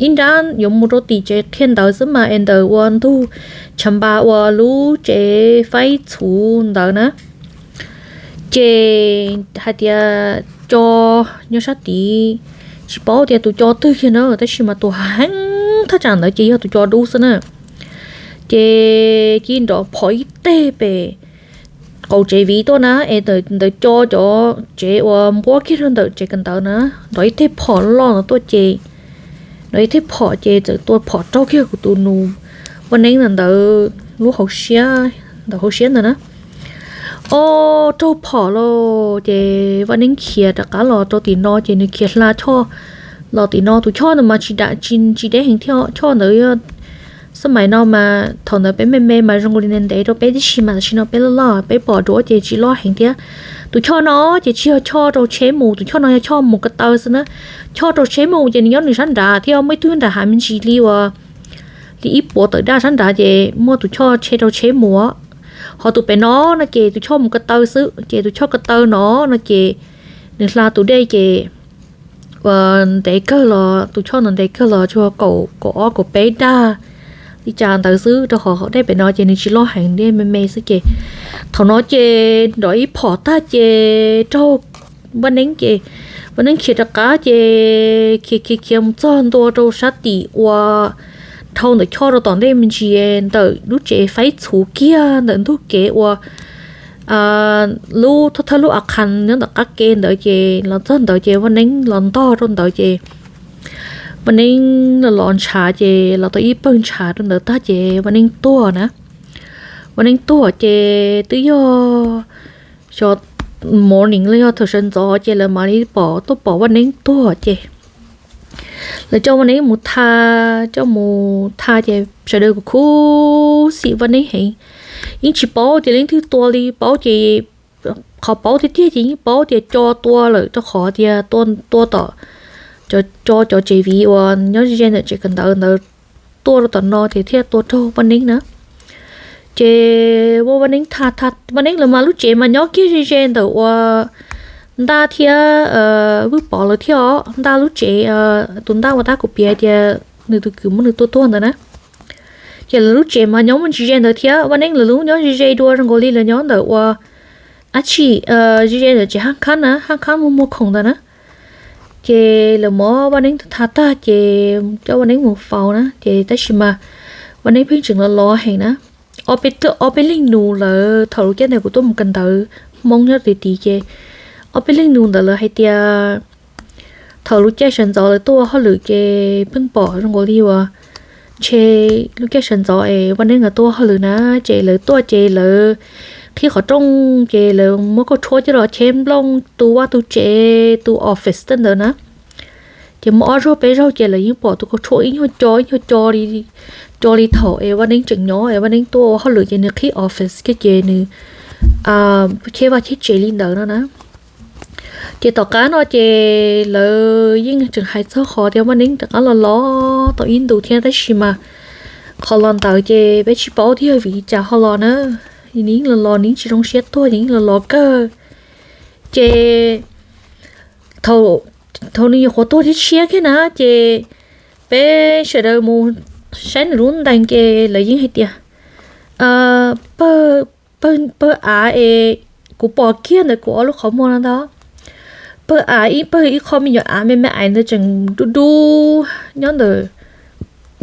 ib nrab yuav mus rau tim tsev qhia ntawv xwb mas es ntawm ua ntug tshav npas ua lub tsev faib txhuv ntawd na. Ces hais tias co nyob sab tid, tsis paub tias tus co twg kiag na tab sis mas tus heev thaj tsam ntawd ces yog tus co dub xwb na. Ces cia nrov phom ib teg pem qaum tsev viv tuaj na, es ntawm co cov tsev uas npuab kiag rau ntawm tsev kawm ntawv na, nrov ib teg phom loj no tuaj ces, nrov ib teg phom ces txawm tua phom raug kiag kuv tus nus Vaj Neeb ntawd lub hauv siab, ntawm hauv siab ntawd na. O, raug phom lauj, ces Vaj Neeb khiav rov qab los rau tim no ces nws khiav hla choj los tim no, tus choj ntawd mas tsis dam tsis deb heev thiab, choj ntawd yog Xab maim no mas thaum ntawd peb me me mas zoo li ntev ntev rau peb tib si mas tam sim no peb loj loj peb pom dua ces tsis loj heev thiab. Tus choj no ces tsis yog choj rau tsheb mus, tus choj no yog choj mus ko taw xwb na. Choj rau tsheb mus ces nws nyob nws sab nrad thiab muaj ib tug nram hav me ntsis li uas li ib puas tawm daj sab nrad ces muaj tus choj tsheb rau tsheb mus. Ho tus pem no no ces tus choj mus ko taw xwb, ces tus choj ko taw no no ces nws hla tus dej ces ntev kawg los, tus choj no ntev kawg los tsuas kaum kaum ob kaum peb daj li cas ntawd xwb, rau qhov dej pem no ces nws tsis loj heev, dej me me xwb ces thaum no ces nrov ib phom tag ces raug Vaj Neeb ces Vaj Neeb khiav rov qab ces khiav khiav khiav mus txog ntua rau sab tim uas dhau ntawm choj rau tom ntej me ntsis ntawm lub tsev faib txhuv kiag ntawm ntug kev uas lub thawj thawj lub a khas nyob ntawm qab ke ntawd ces los txog ntawd ces Vaj Neeb los ntog rau ntawd ces Vaj Neeb los los ntshav ces los tau ib pawg ntshav rau ntawd tag ces Vaj Neeb tuag na. Vaj Neeb tuag ces twb yog xyov morning los yog thaum sawv ntxov ces lawv mam li pom tuaj pom Vaj Neeb tuag ces lawv coj Vaj Neeb mus tha, coj mus tha ces sawv daws kuj khuv xim Vaj Neeb heev. Yeej tsis paub tias leej twg tua li, paub ces qhov paub tiag tiag ces yeej paub tias Co tua lawm rau qhov tias tua tom, Co cov tsev viv uas nyob ze ze ntawm tsev kawm ntawv ntawd tuaj rau tom no ces thiaj tua raug Vaj Neeb na. Ces ua Vaj Neeb tha, Vaj Neeb lawv mas lub tsev mas nyob kiag ze ze ntawm uas Ntaj thiab Vwj Pov lawv thiab os, Ntaj lub tsev, tus Ntaj uas tab kuv piav tias nws tus kwv muab nws tua tuag ntawd na. Ces lawv lub tsev mas nyob muaj ntsis ze ntawd thiab, Vaj Neeb lawv lub nyob ze ze dua zoo nkaus li lawv nyob ntawm uas dab tsi, ze ze ntawm tsev haj khab na, haj khab muag muag khoom ntawd na. Ces lawv muab Vaj Neeb tha tag ces coj Vaj Neeb mus faus na, ces tab sis mas Vaj Neeb pheej tseem los los heev na. Ob peb, ob peb leeg nus lawv thaum lub caij ntawd kuv tuaj mus kawm ntawv Hmoob nyob tid tid ces ob peb leeg nus ntawd lawv hais tias thaum lub caij sawv ntxov lawv tuaj ua hauj lwm ces pheej pom zoo nkaus li uas ntshe lub caij sawv ntxov es Vaj Neeb lawv tuaj ua hauj lwm na, ces lawv tuaj ces lawv qhib qhov rooj ces lawv muab kauj tshuab coj los cheb nplooj tu vaj tu tsev tu office tej ntawd na. Ces muaj ob zaug peb zaug ces lawv yeej pom tus kauj tshuab ib nyuag co ib nyuag co li, co li thaum es Vaj Neeb tseem nyob es Vaj Neeb tuaj ua hauj lwm ces nws qhib office kiag ces nws cheb vaj cheb tsev li ntawd no na. Ces tom qab no ces lawv yeej tseem hais txog qhov tias Vaj Neeb rov qab los los tau ib ntus thiab tab sis mas qhov los ntawd ces peb tsis paub tiag vim li cas ho los na. Nws yeej los los nws yeej tsis zoo siab tuag, nws yeej los los kawg. Ces thaum nws nyuam qhuav tuag tshiab tshiab kiag na ces peb sawv daws mus saib nws lub ntees ces lawv yeej hais tias pawg, pawg av es kuv pom kiag ntawm kuv ob lub qhov muag no ntag. Pawg av ib pawg ib qho me nyuam av me me ais ntawd tseem dub dub nyob ntawm,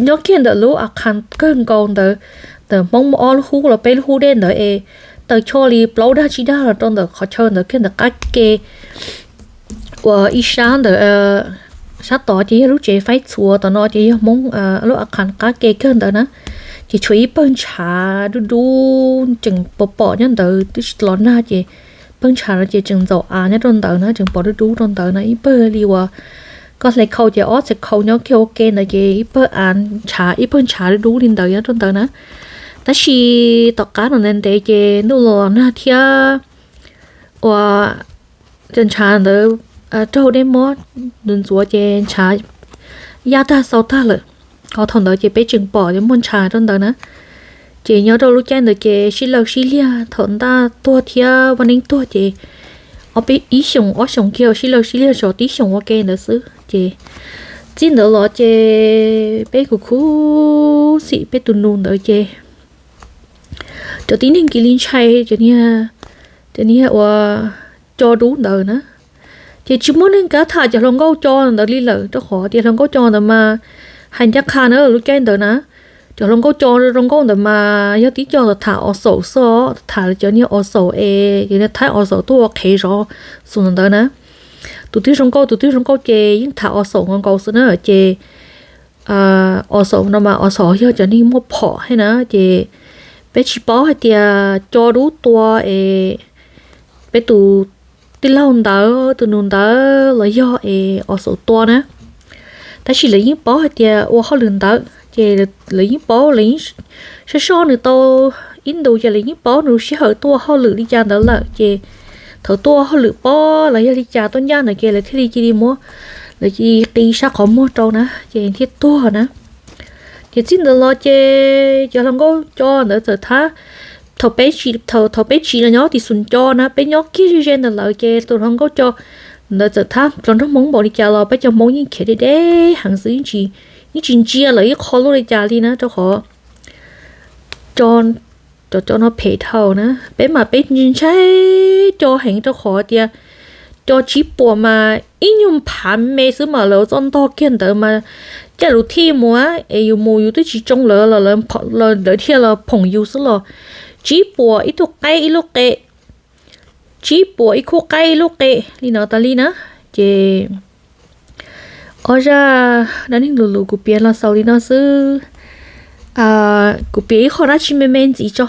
nyob kiag ntawm lub a khas kawg nkaus ntawd, ntawm Hmoob muaj ob lub hub los peb lub hub dej ntawd es taw choj li plaub dag tsib dag los rau ntawm qhov chaw ntawd kiag ntawm qab ke uas ib sab ntawd, sab tod ces yog lub tsev faib txhuv, tom no ces yog Hmoob lub a khas qab ke kawg ntawd na. Ces tshuav ib pawg ntshav dub dub tseem pom pom nyob ntawd twb tsis los nag ces pawg ntshav no ces tseem ntxaum av nyob rau ntawd na, tseem pom dub dub rau ntawd na, ib pawg li uas koj hle khau ces ob txhais khau nyob kiag ua ke ntawd ces ib pawg av ntshav, ib pawg ntshav dub dub li ntawd nyob rau ntawd na. Tab sis tom qab no ntev ntev ces ntuj los los nag thiab uas cov ntshav ntawd raug dej muab ntxuav ntxuav ces ntshav yaj tag xau tag lawm. Ho thaum ntawd ces peb tseem pom tias muaj ntshav rau ntawd na. Ces nyob rau lub caij ntawd ces sib law sib liag, thaum Ntaj tuag thiab Vaj Neeb tuag ces ob peb ib xyoos ob xyoos kiag sib law sib liag tau tib xyoos ua ke ntawd xwb. Ces txij ntawd los ces peb kuj khuv xim peb tus nus ntawd ces cov tib neeg kiv li ntshai cov niag uas co dub ntawd na. Ces tsis muaj neeg kav tham cov hluas nkauj co ntawd li lawm rau qhov tias hluas nkauj co ntawd mas hais ncaj qha na lub caij ntawd na, cov hluas nkauj co zoo nkauj ntawd mas yog tib co tham os xaum xwb, tham cov niag os xaum es cov niag thaib os xaum tuaj ua qhev zov xus ntawd na. Tus twg zoo nkauj tus twg zoo nkauj ces yeej tham os xaum nkaus nkaus xwb na. Ces os xaum no mas os xaum yog cov neeg muaj phom thiab na. Ces peb tsis paub hais tias co dub tua es peb tus tij laug ntawd tus nus ntawd los yog es os xaum tua na. Tab sis lawv yeej paub hais tias ua hauj lwm ntawd ces lawv yeej paub, lawv yeej soj soj nws tau ib ntus ces lawv yeej paub nws lub sij hawm tuaj hauj lwm li cas ntawd lawm. Ces thaum tuaj hauj lwm pob los yog li cas tuaj ncaj ntawd ces lawv thiaj li cia li muab, lawv cia li qi sab qhov muag rau na ces thiaj tuag na. Ces txij ntawd los ces cov hluas nkauj coj ntawd txawm thab, thaum peb tsis, thaum, thaum peb tsis los nyob tim Xus Nco na, peb nyob kiag ze ze ntawd lawm ces tus hluas nkauj coj ntawd txawm thab hluas nraug Hmoob npaum li cas los peb cov Hmoob yeej khiav deb deb heev xwb, yeej tsis, yeej tsis ntsia lawv ib qho luaj li cas li na, rau qhov cov, cov, cov no phem dhau na. Peb mas peb ntshai cov heev rau qhov tias cov tsib puas mas ib nyuag phav me xwb mas lawv txoj ntog kiag ntawd mas caij lus thij mus es yus mus yus twb tsis tsoo lawv los lawv thiaj los phoom yus xwb los. Tsib puas ib tug qaib ib lub qe, tsib puas ib khub qaib ib lub qe li no tas li na. Ces ob zaj dab neeg lus lus kuv piav los xaus li no xwb. Kuv piav ib qho dab tsi me me ntxiv tso.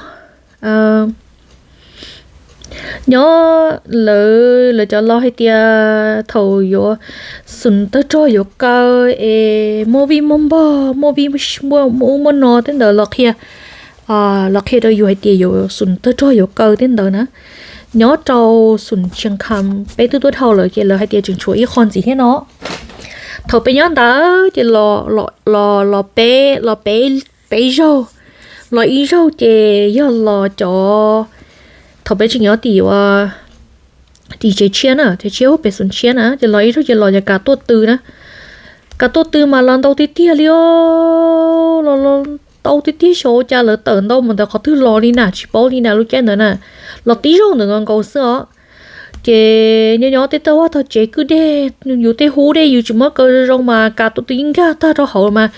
Nyob lawv, lawv cov laus hais tias thaum yuav xum tawg rog yuav kaw es muaj vij muaj npog, muaj vij muaj ub muaj no tej ntawd los qhia, los qhia rau yus hais tias yuav xum tawg rog yuav kaw tej ntawd na. Nyob rau xum Tsheej Kham peb twb tuaj dhau lawm ces lawv hais tias tseem tshuav ib qho ntxiv thiab no. Thaum peb nyob ntawd ces los, los, los peb, los peb, peb zaug, los ib zaug ces yog los cov, thaum peb tseem nyob tim, tim tsev tshiab na, tsev tshiab hu pem xum tshiab na, ces los ib zaug ces los cov kav tuaj tw na. Kav tuaj tw mas los ntau tiag tiag li os, los, los ntau tiag tiag xyov ua cas lawv tawm ntau mus ntawm qhov twg los li na tsis paub li na lub caij ntawd na. Los tib zaug ntawm nkaus nkaus xwb os. Ces nyob nyob tej tag vaj tag tsev kwj deg, yus tej hub dej yus tsis muab kaw zoo zoo mas kav tuaj tw yeej nkag tag rau hauv mas.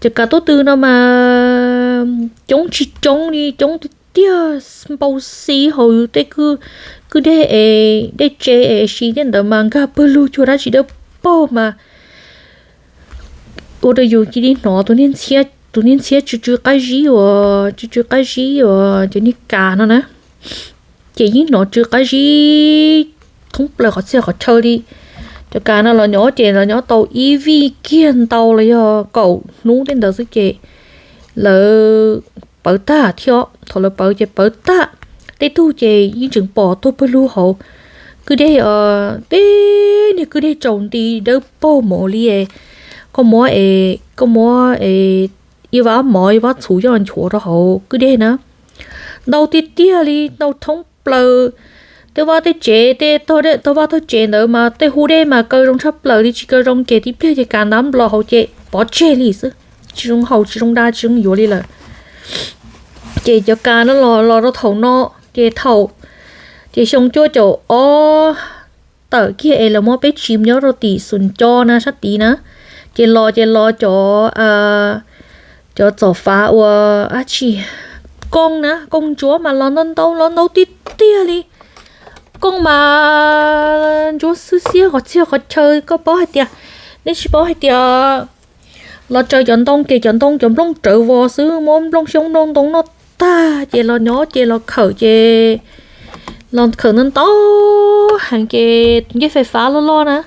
Ces kav tuaj tw no mas coob tsis coob li, coob tiag tiag npau xi hauv yus tej kwj deg es dej tsev es si tej ntawd mas nkag pawg lug cuag dab tsi dawb paug mas ua rau yus cia li hnov tus niag ntxhiab, tus niag ntxhiab tsw tsw qab zib uas, tsw tsw qab zib uas cov niag kav no na. Ces yeej hnov tsw qab zib thoob plaws qhov txhia qhov chaw li. Cov kav no los nyob ces los nyob tau ib vij kiag ntau los yog kaum hnub tej ntawd xwb ces lawv pawv tag thiab. Thaum lawv pawv ces pawv tag, tej tug ces yeej tseem pom tuag pawg lug hauv kwj deg, tej niag kwj deg tsaus nti dawb paug mus li. Koj muab, koj muab ib vab mov ib vab txhuv coj los nchuav rau hauv kwj deg na. Ntau tiag tiag li, ntau thoob plaws. Tej vaj tej tsev, tej tog vaj tog tsev ntawd mas tej hub dej mas kaw zoo tshaj plaws li, tsis kaw zoo ces tib pliag ces kav ntab nplos hauv ces pov tseg li xwb. Tsis zoo haus, tsis zoo da, tsis zoo yuav li lawm. Ces cov kav no los, los rau thaum no, ces thaum, ces xyoo cuaj caum ob tawm kiag es lawv muab peb tsim nyob rau tim Xus Co na sab tid na. Ces los, ces los cov, cov txom fav uas dab tsi, kooj na, kooj ntsuab mas los ntau ntau, los ntau tiag tiag li. Kooj mas ntsuab xwb xiab qhov txhia qhov chaw, koj paub hais tias, nej tsis paub hais tias los raws cov ntoo ces cov ntoo cov nplooj rawv vos xwb, muab nplooj xyoob nplooj ntoo noj tag ces los nyob ces los khawm ces los khawm ntau ntau heev ces tus ncej fais fab loj loj na,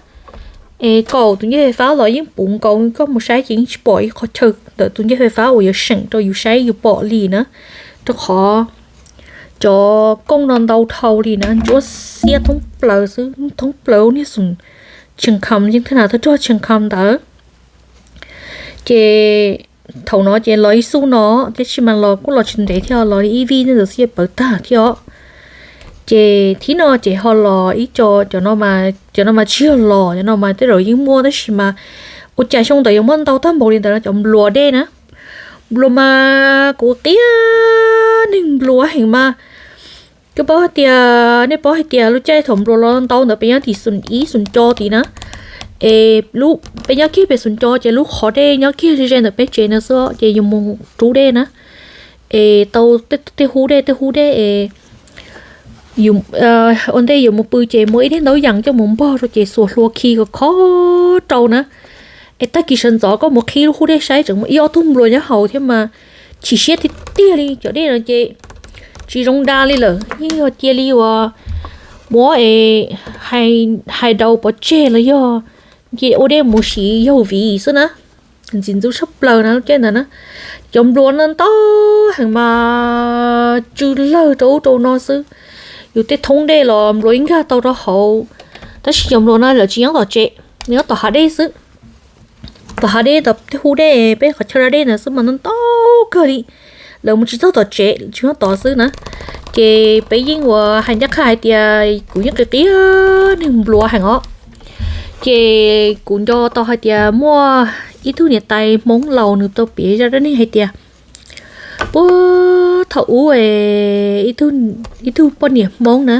es kaum tus ncej fais fab los yeej puv nkaus, koj mus saib ces yeej tsis pom ib qhov chaw ntawm tus ncej fais fab uas yuav seem rau yus saib yus pom li na, rau qhov cov kooj no ntau dhau li na, ntsuab xiab thoob plaws xwb, thoob plaws niag xum Tsheej Kham, yeej thwj nas thawj rog Tsheej Kham ntawd. Ces thaum no ces los ib xub no, tiam sis mas los kuj los tsis ntev thiab, los li ib vij ntawd xwb pawv tag thiab os. Ces thib no ces ho los ib co, cov no mas tsis yog los, cov no mas tej zaum yeej muaj tab sis mas ua cas xyoo ntawd yuav muaj ntau tag npaum li ntawd no, cov npluas dej na. Npluas mas kuv qia neeg npluas heev mas, koj paub hais tias, nej paub hais tias lub caij thaum npluas los ntau ntawd peb nyob tim Xus Ib Xus Co tid na, es peb nyob kiag pem Xus Co ces lub qhov dej nyob kiag ze ze ntawm peb tsev no xwb ces yus mus rub dej na, es tau tej hub dej, tej hub dej es ua ntej yuav mus pw ces muaj ib daim ntaub yees coj mus npog rau ces xuas hlua khi kom khov rau na. Es tag kis sawv ntxov koj mus qhib lub hub dej saib tseem muaj ib ob tug npluas nyob hauv thiab mas chim siab tiag tiag li. Cov dej no ces tsis zoo da li lawm, yeej yog cia li uas muab es hais daus pov tseg los yog ces ua dej mus siv yaug viv xwb na. ntxim ntxub sab plaws na lub caij ntawd na. Cov npluas no ntau heev mas tsw lawg rau ub rau no xwb. Yus tej thoob dej los npluas ib nkag tau rau hauv. Tab sis cov npluas no lawv tsis nyob tom tsev, nyob tom hav dej xwb. Tom hav dej, tom tej hub dej peb qhov chaw da dej ntawd xwb mas ntau ntau kawg li. Lawv mus tsis txog tom tsev, tsis nyob tod xwb na. Ces peb yeej ua hais ncaj qha hais tias kuv yeej qia qia neeg npluas heev os. Ces kuv nco tau hais tias muaj ib tug niam tais Hmoob laus nws tau piav zaj dab neeg hais tias puag thaum ub ib tug poj niam Hmoob na,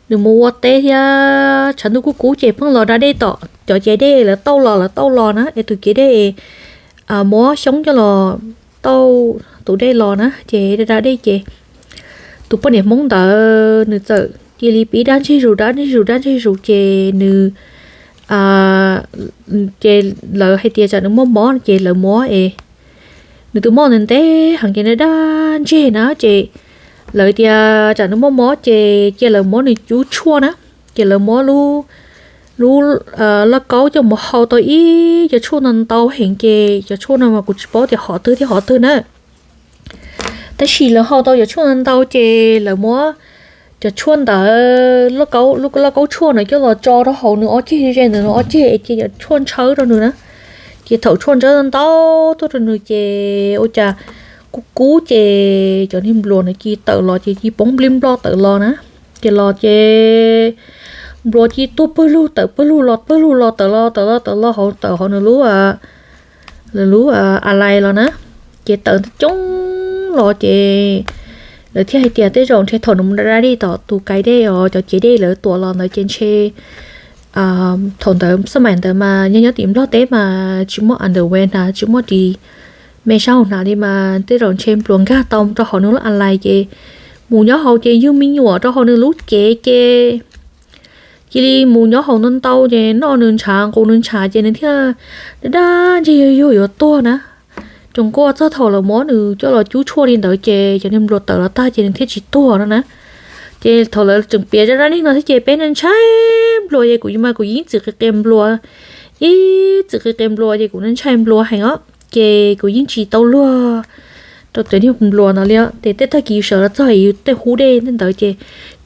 nws mus ua teb thiab tshav ntuj kub kub ces pheej los da dej tom cov ciav dej lawv tauj los lawv tauj los na, es tus ciav dej muab xyoob coj los tauj tus dej los na, ces da da dej ces tus poj niam Hmoob ntawd nws txawm cia li pib dab ntseg zus dab ntseg zus dab ntseg zus ces nws ces lawv hais tias tsam nws muaj mob ces lawv muab es nws tus mob ntev ntev heev ces nws dab ntseg na ces lawv tias tsam nws muaj mob ces cia lawv muab nws cub tshuaj na, ces lawv muab lub lub lauj kaub coj mus hau tau ib cov tshuaj ntau ntau heev ces cov tshuaj no mas kuv tsis paub tias hom twg thiab hom twg na. Tab sis lawv hau tau cov tshuaj ntau ntau ces lawv muab cov tshuaj ntawd, lauj kaub, lub lauj kaub tshuaj ntawd coj los tso rau hauv nws ob ceg ze ntawd, nws ob ceg es ces cov tshuaj ntshawb rau nws na. Ces thaum tshuaj ntshawb ntau tuaj rau nws ces ua cas kub kub ces cov niag npluas ntawd cia li tawm los ces cia li poob nplij nploj tawm los na. Ces los ces npluas cia li tuag pawg lug tawm pawg lug los pawg lug los tawm los tawm los tawm los hauv tawm hauv nws lub lawv lub a lais los na, ces tawm coob los ces lawv thiaj hais tias tej zaum ntshe thaum nws mus da dej tom tus kais dej os, cov ciav dej lawv tuam los ntawd ces ntshe thaum ntawd xab mais ntawd mas nyob nyob tim Nplog teb mas tsis muaj underwear hnav, tsis muaj ris me sab hauv hnav li mas tej zaum ntshe npluas nkag tau rau hauv nws lub a lais ces mus nyob hauv ces yug me nyuam rau hauv nws lub cev ces cia li mus nyob hauv ntau ntau ces noj nws ntshav nqus nws ntshav ces nws thiaj daj daj ntseg yuag yuag yuav tuag na. Ces nkuaj txog thaum lawv muab nws coj los cub tshuaj li ntawd ces cov niag npluas tawm los tag ces nws thiaj tsis tuag no na. Ces thaum lawv tseem piav zaj dab neeg no thiab ces peb ntshai npluas ces kuv mas kuv yeej txwm qia qia npluas, ib txwm qia qia npluas ces kuv ntshai npluas heev os. Ces kuv yeej tsis tau luag rau cov niag npluas no li os. Ces tej tag kis yus sawv los txog yus tej hub dej tej ntawd ces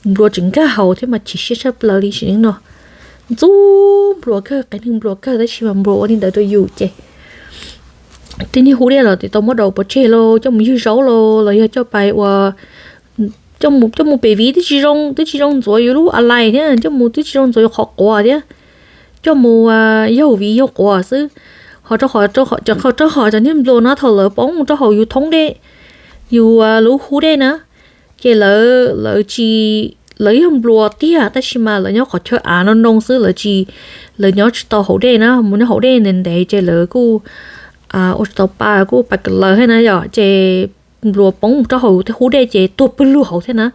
npluas tseem nkag hauv thiab mas chim siab tshaj plaws li sim neej no. Ntxub npluas kawg, qias neeg npluas kawg tab sis mas npluas ua li ntawd rau yus ces tej niag hub dej los tsis tau muab daus pov tseg los coj mus ywg zaub los los yog coj pais ua coj mus pem viv twb tsis zoo, twb tsis zoo ntxuav yus lub a lais thiab, coj mus twb tsis zoo ntxuav yus qhov quav thiab, coj mus yaug viv yaug quav xwb. Ho rau qhov rau qhov cov niag npluas no thaum lawv poob mus rau hauv yus thoob dej, yus lub hub dej na, ces lawv, lawv tsis, lawv yog npluas tiag tab sis mas lawv nyob qhov chaw av no noo xwb, lawv tsis, lawv nyob tsis tau hauv dej na, mus nyob hauv dej ntev ntev ces lawv kuj ua tsis tau pa, kuj pa kawg lawv thiab na yom. Ces npluas poob mus rau hauv tej hub dej ces tuag pawg lug hauv thiab na.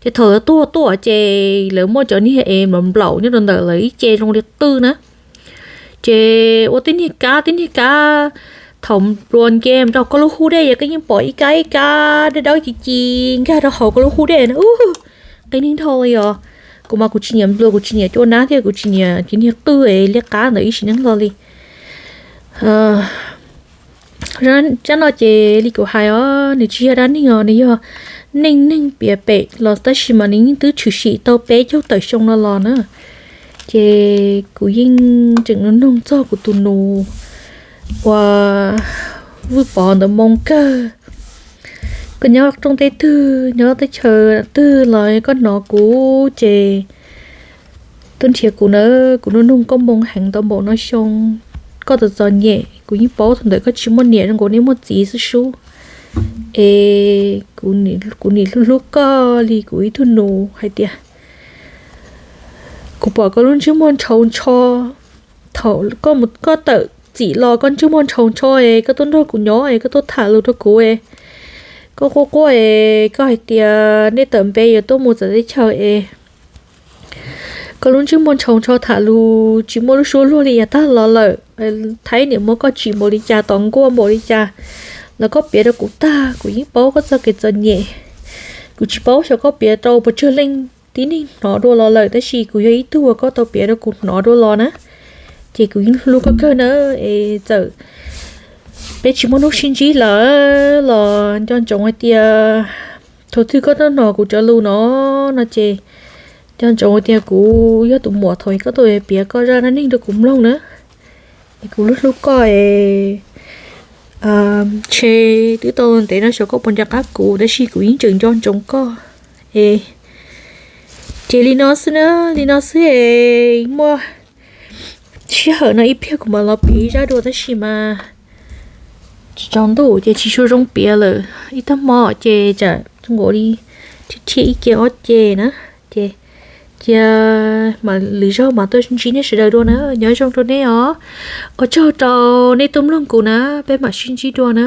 Ces thaum lawv tuag tuaj ces lawv muaj cov niag es nplaum nplaum nyob rau ntawm lawv ib ce zoo li qwj na. Ces ua tib niag kab tib niag kab, thaum npluas nce rau koj lub hub dej ces koj yeej pom ib kab ib kab dawb dawb ci ci nkag rau hauv koj lub hub dej na. Ub, qi neeg dhau li os. Kuv mas kuv tsis nyiam npluas, kuv tsis nyiam cua nab thiab kuv tsis nyiam cov niag qwj es liab qab ntawd ib sim neej hlo li. Zaj no ces li kuv hais os, nws tsis yog dab neeg os, nws yog neej neeg piav pem los tab sis mas nws yeej twb tshwm sim tau peb caug tawm xyoo no los na. Ces kuv yeej tseem nug noog txog kuv tus nus uas Vwj Pov ntawd moo kawg. Koj nyob rooj teb twg, nyob teb chaws twg los koj hnov kuv ces tuaj nrhiav kuv na, kuv nug noog koj moo heev tau npaum no xyoo, koj txom txom nyem, kuv yeej paub thaum ntawd koj tsis muaj niam zoo nkaus nej muaj txiv xwb sub. Es kuv nim hlub hlub koj li kuv ib tug nus hais tias kuv pom koj lub ntsej muag ntshaus ntsho, thaum koj mus koj tawm txim los koj ntsej muag ntshaus ntsho es koj tuaj nrog kuv nyob es koj tuaj tham lus rau kuv es koj quaj quaj es koj hais tias nej tawm npe yuav tuaj mus txawv teb chaws es koj lub ntsej muag ntshaus ntsho tham lus tsis muaj lub suab luag li yav tag los lawm. Thaib niam muab koj tsim npaum li cas, tos nkuaj npaum li cas los koj piav rau kuv tag, kuv yeej paub koj txoj kev txom nyem. Kuv tsis paub xyov koj piav rau puas tsawg leej tib neeg hnov dua los lawm tab sis kuv yog ib tug uas koj tau piav rau kuv hnov dua los na. Ces kuv yeej hlub koj kawg na, es txawm Peb tsis muaj hnub sib ntsib lawm los nco ntsoov hais tias thaum twg koj tuaj hnov kuv cov lus no, no ces nco ntsoov hais tias kuv yog tus muam thaum koj tuaj piav koj zaj dab neeg rau kuv mloog na. Es kuv hlub hlub koj es, ntshe twb tau ntev no xyov koj puas nco qab kuv, tab sis kuv yeej tseem nco ntsoov koj. Es ces li no xwb na, li no xwb es muaj sij hawm no ib pliag kuv mam los piav zaj dua, tab sis mas tsis tsaus ntuj ces tsis tshua zoo piav lawm. Ib tag hmo ces tsam nkaus li thiab ib ce ob ce na, ces cia mam lwm zaug mam tuaj ntsib nej sawv daws dua na. Nyob zoo rau nej os. Ua tsaug rau nej tuaj mloog kuv na, peb mam sib ntsib dua na.